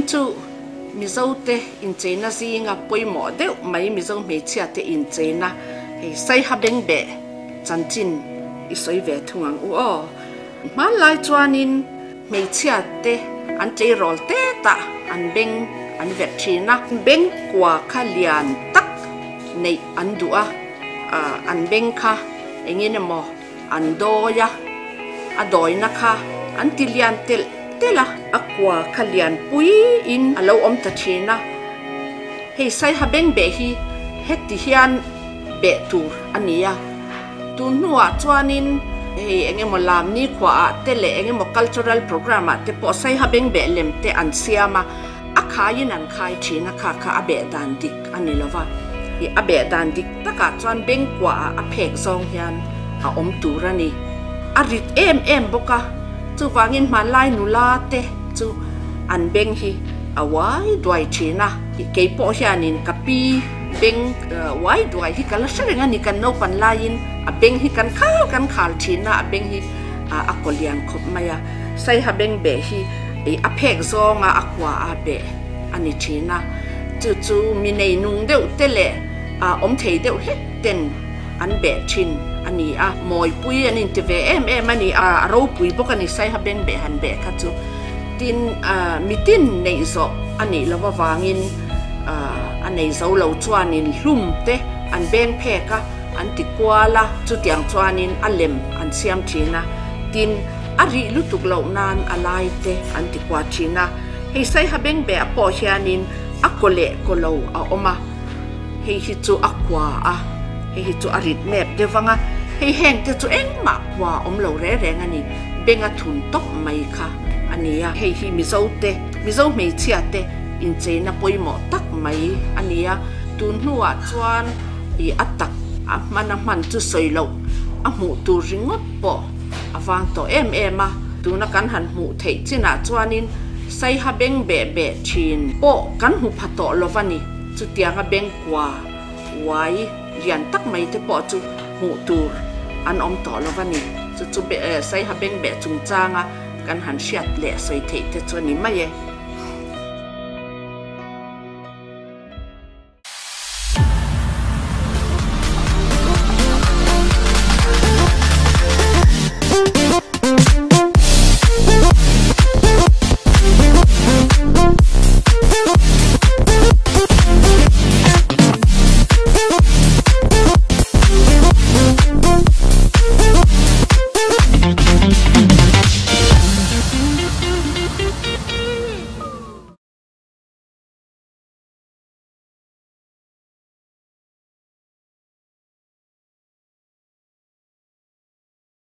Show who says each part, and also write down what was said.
Speaker 1: chu Mizo te incheina zinga pawimawh deuh mai Mizo hmeichhia te incheina hei Saiha Bengbeh chanchin i sawi ve thung ang u aw. Hmanlai chuanin hmeichhia te an tleirawl tetah an beng an verh thin a, beng kua kha lian tak neih an duh a, an beng kha engin emaw an dawi a, a dawina kha an ti lian telh telh a, a kua kha lian puiin a lo awm ta thin a, hei Saiha beng beh hi heti hian beh tur a ni a. Tun hnuah chuanin hei eng emaw lam nikhuaah te leh eng emaw cultural programme ah te pawh saiha beng beh lem te an siam a, a khaiin an khai thin a, kha kha a beh dan dik a ni lo va. Ih a beh dan dik takah chuan beng kuaah a phek zawng hian a awm tur a ni. A rit em em bawk a, chuvangin hmanlai nula te chu an beng hi a uai duai thin a. Keipawh hianin ka pi. Beng uai duai hi ka la hre reng a ni, kan naupan laiin a beng hi kan khal kan khal thin a, a beng hi a kaw lian khawp mai a, Saiha beng beh hi a phek zawnga a kua a beh a ni thin a, chu chu mi nei nung deuh te leh awm thei deuh hlek ten an beh thin a ni a, mawipui an inti ve em em a ni a, a ropui bawk a ni Saiha beng beh han beh kha chu, tin mitin neih zawh a nih loh avangin. A nei zo lo chuanin hlum te an beng phek a, an ti kual a, chutiang chuanin a lem an siam thin a, tin, a rih lutuk loh nan a lai te an ti kual thin a. Hei Saiha bengbeh pawh hianin a kaw leh kaw lo a awm a, hei hi chu a kua a, hei hi chu a rit nep deuh ang a, hei heng te chu engmah kua awm lo reng reng a ni, beng a thun tawp mai kha a ni a. Hei hi Mizo te, Mizo hmeichhia te Incheina pawimawh tak mai a ni a, tun hnuah chuan i a tak a hman a hman chu sawi loh a hmuh tur ringawt pawh a vang tawh em em a, tuna kan han hmuh theih chinah chuanin saiha beng beh beh thin pawh kan hmu pha tawh lo va ni, chutianga beng kua uai lian tak mai te pawh chu hmuh tur an awm tawh lo va ni, chu chu saiha beng beh chungchanga kan han hriat leh sawi theih te chu a ni mai e.